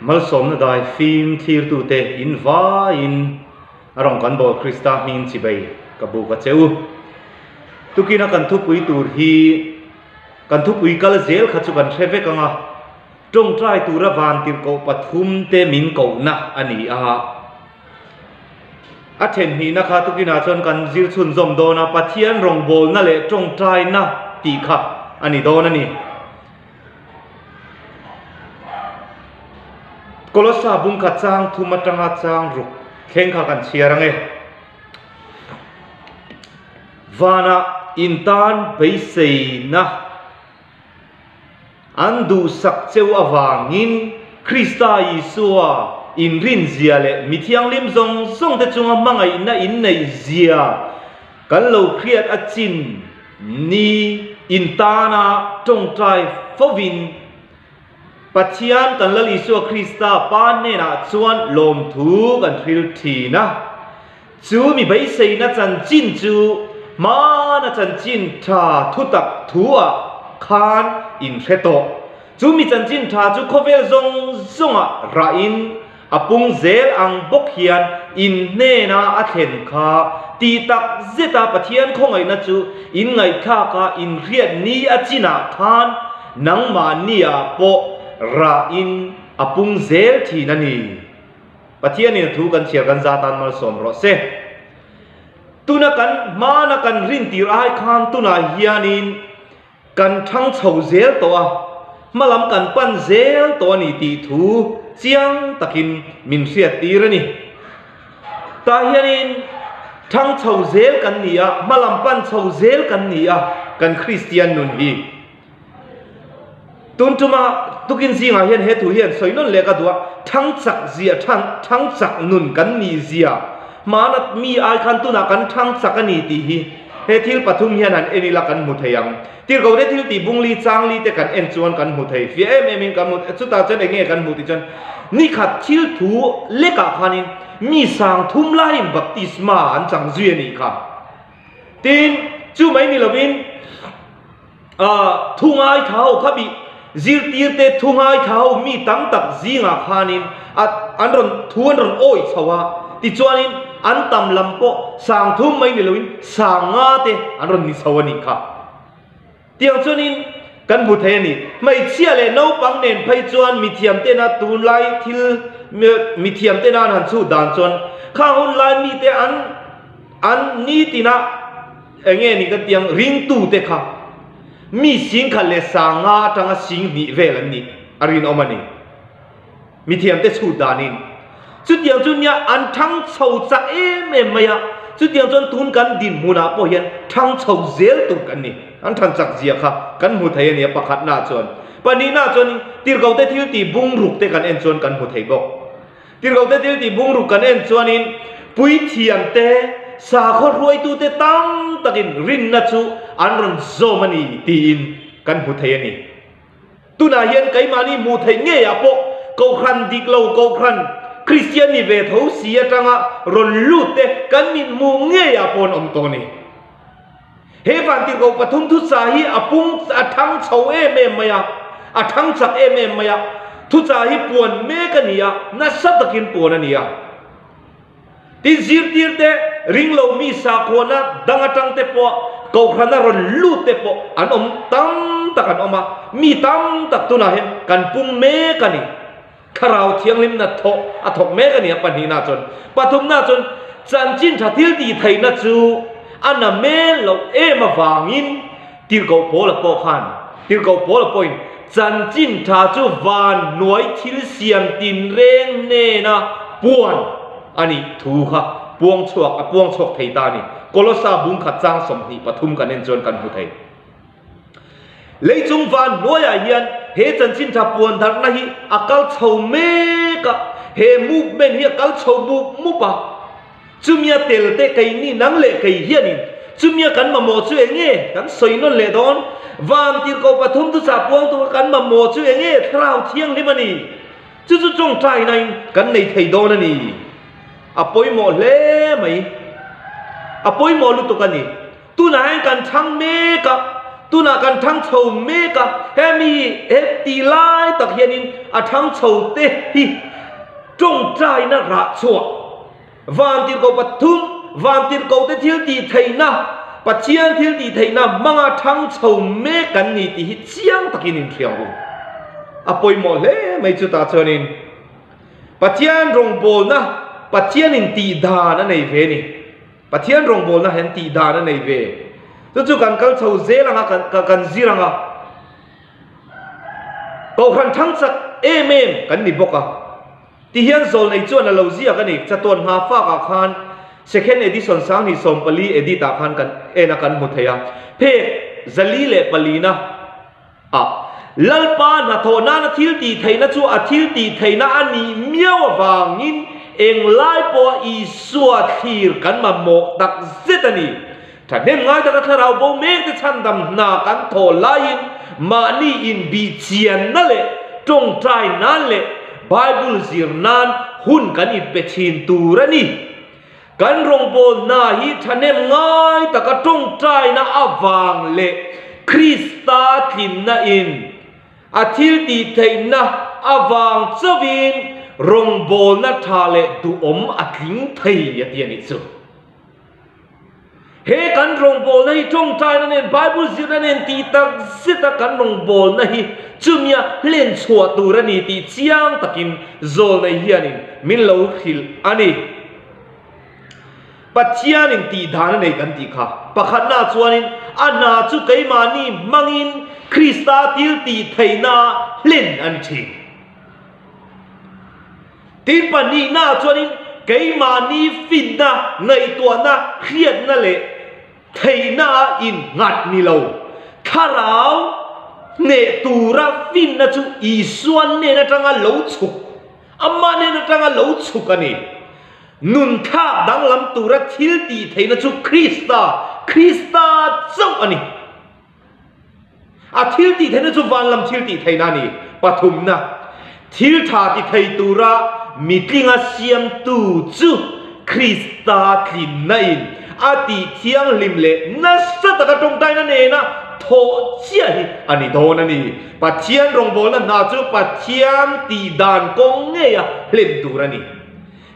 Malsawmna dai fim thlirtute in vaiin a rawn kan bawl Krista hming chibei ka buk a che u. Tukina kan thupui tur hi kan thupui kal zel kha chu kan hre vek ang a, tawngtai tura vantirhkoh pathumte min kohna a ni a. A then hnihna kha tukinah chuan kan zir chhunzawm dawn a, Pathian rawngbawlna leh tawngtaina tih kha a ni dawn a ni. Kolossa bung kha chang thum atanga chang ruk thleng kha kan chhiar ang e. Vanah intan beiseina an duhsak cheu avangin Krista Isua inrinzia leh mi thianghlim zawng zawngte chunga hmangaihna inneihzia kan lo hriat a chin Ni intana tawngtai fovin Pathian kan Lal Isua Krista Pa hnenah chuan lawmthu kan hril thin a. Chu mi beiseina chanchin chu hmana chanchin tha thutak thu-ah khan in hre tawh. Chu mi chanchin tha chu khawvel zawng zawngah rahin A pung zel ang bawk hian in hnena a thlen kha tih tak zeta Pathian khawngaihna chu in ngaihthlaka in hriat ni a chinah khan nangmahniah pawh rahin a pung zel thin a ni. Pathianin a thu kan chhiar kan za tan malsawm rawh se. Tuna kan hmana kan rintir ai khan tunah hianin Kan thang chho zel tawh a, hmalam kan pan zel tawh a ni tih thu chiang takin min hriat tir a ni. Tah hianin thang chho zel kan ni a, hmalam pan chho zel kan ni a, kan Kristian nun hi. Tun tuma tukin zingah hian he thu hian sawi nawn leh ka duh a, thang chak zia, thang chak nun kan nih zia, hmana mi ai khan tunah kan thang chak a ni tih hi. He thil pathum hian han en ila kan hmu thei ang. Tirhkoh te thil tih bungli changli te kan en chuan kan hmu thei. Fiah em em in kan hmu, chutah chuan eng nge kan hmuh tih chuan nikhat thil thu lekah khanin mi sang thum laiin baptisma an chang zui a nih kha. Tin, chu mai ni lovin thu ngaithla ho kha bih zirtir te thu ngaithla ho mi tam tak zingah khanin an rawn thu an rawn awih chho a, tichuanin an tam lam pawh sang thum mai ni loin sang nga te an rawn ni chho a nih kha. Tiang chuanin kan hmu thei a ni. Hmeichhia leh naupang nen phei chuan mithiam tena tunlai thil mithiam tena an han chhut dan chuan khang hun lai mite an an nitina Eng nge ni kan tih ang, ringtute kha mi singkhat leh sanga atanga sing hnih vel an nih a rinawm a ni. Mithiamte chhut danin chutiang chu nia an thang chho chak em em mai a, chutiang chuan tun kan dinhmunah pawh hian thang chho zel tur kan ni. An than chak zia kha kan hmu thei a ni a pakhatnaah chuan. Pahnihnaah chuan tirhkote thil tih bungruk te kan en chuan kan hmu thei bawk. Tirhkohte thil tih bungruk kan en chuanin puithiamte, sakhaw hruaitute tam takin rinna chu an rawn zawm a ni tiin kan hmu thei a ni. Tunah hian keimahni hmuh theih ngeiah pawh Kohhran dik lo, Kohhran Kristian ni ve tho si atanga rawn lut te kan mithmuh ngeiah pawh an awm tawh a ni. He vantirhkoh pathum thuchah hi a pung a thang chho em em mai a, a thang chak em em mai a, thuchah hi puan mek a ni a, nasa takin puan a ni a. Tin zirtir te, ringlo mi sakhuana dang atang te pawh Kohhrana rawn lut te pawh an awm tam tak an awm a, mi tam tak tunah hian kan pung mek a ni. Thlarau Thianghlimna thawk a thawk mek a ni a pahnihna chuan. Pathumna chuan chanchin tha thil tih theihna chu a na mel loh em avangin Tirhkoh Paula pawh khan Tirhkoh Paula pawhin chanchin tha chu van hnuai thil siam tinreng hnena puan a nih thu kha puang chhuak a puang chhuak thei ta a ni. Kolosa bungkhat chang 23 kan en chuan kan hmu thei. Leichung van hnuaiah hian he chanchin tha puan darhna hi a kal chho mek a, he movement hi a kal chho mup mup a. Chumia tel te keini nang leh kei hianin chumia kan mamawh chu eng nge kan sawi nawn leh dawn? Van tirhkoh pathum thuchah puang tura kan mamawh chu eng nge? Thlarau Thianghlim a ni. Chu chu tawngtainain kan nei thei dawn a ni. A pawimawh hle mai. A pawimawh lutuk a ni. Tunah hian kan thlang mek a, Tunah kan thang chho mek a, hemi he tih lai tak hianin a thang chho te hi tawngtaina rah chhuah Vantirhkoh pathum, Vantirhkoh te thil tih theihna, Pathian thil tih theihna hmanga thang chho mek kan ni tih hi chiang takin inhria ang u. A pawimawh hle mai chutah chuanin Pathian rawngbawlna Pathianin tih dan a nei ve a ni. Pathian rawngbawlna hian tih dan a nei ve. Chu chu kan kal chho zel anga kan kan zir anga Kohhran thang chak em em kan ni bawk a. Ti hian zawlnei chuan a lo ziak a ni. Chatuan hma fak ah khan Second Edition 2014 edit ah khan kan en a kan hmu thei a. Phek 404 na ah Lalpa hnathawh nana thil tih theihna chu a thil tih theihna a nih miau avangin englai pawha Isua thlir kan mamawh tak zet a ni. Thahnem ngai taka thlarau bo mek te chhandam hna kan thawh laiin mahni inbihchianna leh tawngtai nan leh Bible zir nan hun kan inpe thin tur a ni. Kan rawngbâwl hna hi thahnem ngai taka tawngtaina avang leh Krista tlinna in a thil tih theihna avang chauhin rawngbâwlna tha leh duhawm a tling thei a ti a nih chu. He kan rawngbawlna hi tawngtaina nen, Bible zirna nen tih tak zeta kan rawngbawlna hi chumia hlen chhuah tur a ni tih chiang takin Zawlnei hianin min lo hrilh a ni. Pathianin tih dan a nei kan tih kha. Pakhatnaah chuanin a hna chu keimahni hmangin Krista thil tih theihna hlen a ni thin. Tin pahnihnaah chuanin keimahni finna, ngaihtuahna, hriatna leh theihnaah innghat ni lo. Thlarau hneh tura finna chu Isua hnen atanga lo chhuk, Ama hnen atanga lo chhuk a ni. Nun thlak danglam tura thil tih theihna chu Krista, Krista chauh a ni. A thil tih theihna chu van lam thil tih theihna a ni. Pathumna, thil tha ti thei tura mitlinga siamtu chu Krista tlinna in a tih thianghlim leh nasa taka tawngtaina nena thawh chiah hi a ni dawn a ni. Pathian rawngbawlna hna chu Pathian tih dan kawng ngeia hlen tur a ni.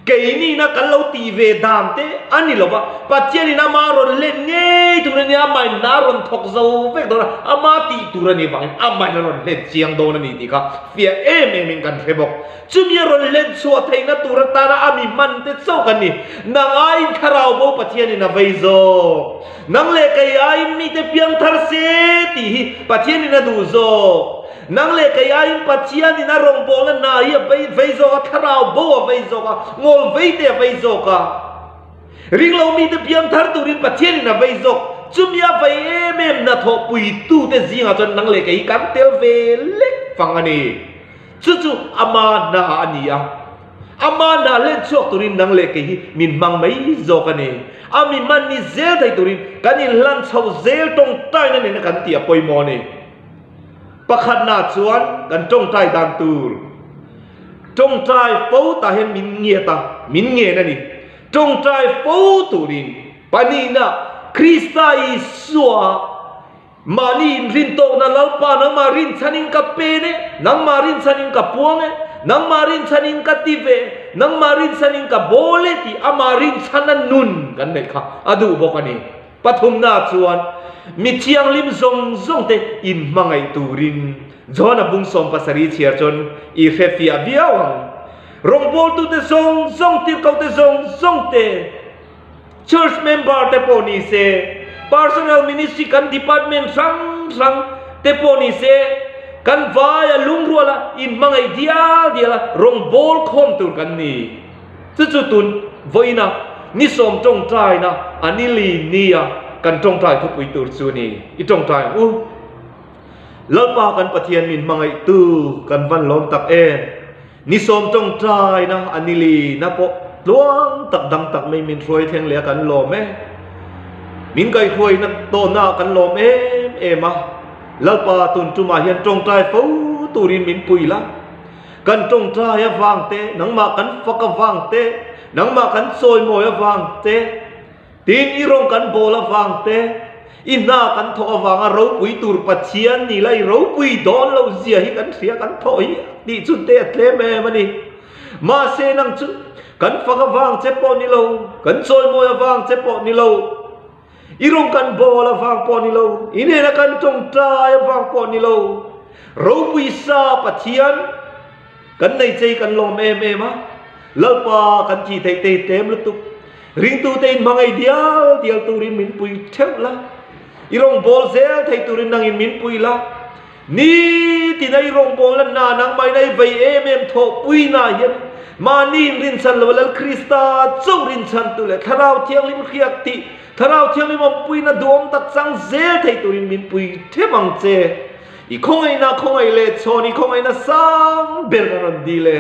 Keinina kan lo tih ve dan te a ni lo va, Pathianin ama rawn let ngei tur a nia, amahin hna rawn thawk zo vek dawn a, ama tih tur a nih vangin amahin a rawn let chiang dawn a ni tih kha fiah em em in kan hre bawk. Chumi a rawn let chhuah theihna tur atana a mi hman te chauh kan ni. Nang aiin thlarau bo Pathianin a vei zawk. Nang leh kei aiin mite piang thar se tih hi Pathianin a duh zawk. Nang leh kei aiin Pathianin a rawngbawlna hna hi a vei zawk a, thlarau bo a vei zawk a, ngawl vei te a vei zawk a. Ringlo mite piang thar turin Pathianin a vei zawk. Chumi a vei em em hnathawh puitute zingah chuan nang leh kei hi kan tel ve lek fang a ni. Chu chu ama hna a ni a. Ama hna hlen chhuak turin nang leh kei hi min hmang mai zawk a ni. A mi hman ni zel thei turin kan inhlan chho zel tawngtaina nena kan tih a pawimawh a ni. Pakhatna chuan kan tawngtai dan tur tawngtai fo tah hian min ngiat a, min ngen a ni. Tawngtai fo turin pahnihna Krista Isua mahni inrintawkna Lalpa nangmah rinchhanin ka pen e, nangmah rinchhanin ka puang e, nangmah rinchhanin ka ti ve, nangmah rinchhanin ka bawl e tih amah rinchhana nun kan neih kha a duh bawk a ni. Pathumna chuan mi thianghlim zawng zawng te inhmangaih turin John-a bung 17 chhiar chuan i hre fiah viau ang. Rawngbawltute zawng zawng, tirhkohte zawng zawng te, church member te pawh ni se, personal ministry kan department hrang hrang te pawh ni se, kan vaia lungruala inhmangaih dial diala rawngbâwl khawm tur kan ni. Chu chu tun vawiina ni sawm tawngtaina a ni li nia kan tawngtai thupui tur chu ni. I tawngtai ang u. Lalpa kan Pathian min hmangaihtu kan van lawm tak em. Ni sawm tawngtaina a ni li na pawh tluang tak dang tak mai min hruai thleng leh a kan lawm e. Min kaihhruaina tawhna kan lawm em em a. Lalpa tun tumah hian tawngtai fo turin min pui la. Kan tawngtai avang te, nangmah kan fak avang te, nangmah kan chawimawi avang te, tin i rawng kan bawl avang te, I hna kan thawh avanga ropui tur Pathian ni la i ropui dawn lo zia hi kan hria kan thawh hi tih chu te a tlem em a ni. Mahse nang chu kan fak avang che pawh ni lo, kan chawimawi avang che pawh ni lo, i rawng kan bawl avang pawh ni lo, i nena kan tawngtai avang pawh ni lo, ropui sa Pathian kan nei che hi kan lawm em em a, Lalpa kan thih theih te hi tlem lutuk. Ringtute in hmangaih dial dial turin min pui theuh la, i rawngbâwl zel thei turin nangin min pui la, nitin a i rawngbâwl na hna nangmahina i vei em em thawhpuina hian mahni in rinchhan lo Lal Krista chauh rinchhantu leh Thlarau Thianghlim hriak tih Thlarau Thianghlim awmpuina duhawm tak chang zel thei turin min pui them ang che. I khawngaihna khawngaih leh chhawn i khawngaihna sang ber kan rawn dil e.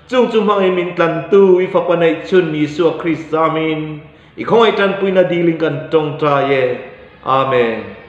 Chung chu hmangin min tlantu i Fapa neihchhun Isua Krista amin i khawngaih tanpuina dilin kan tawngtai e. Amen.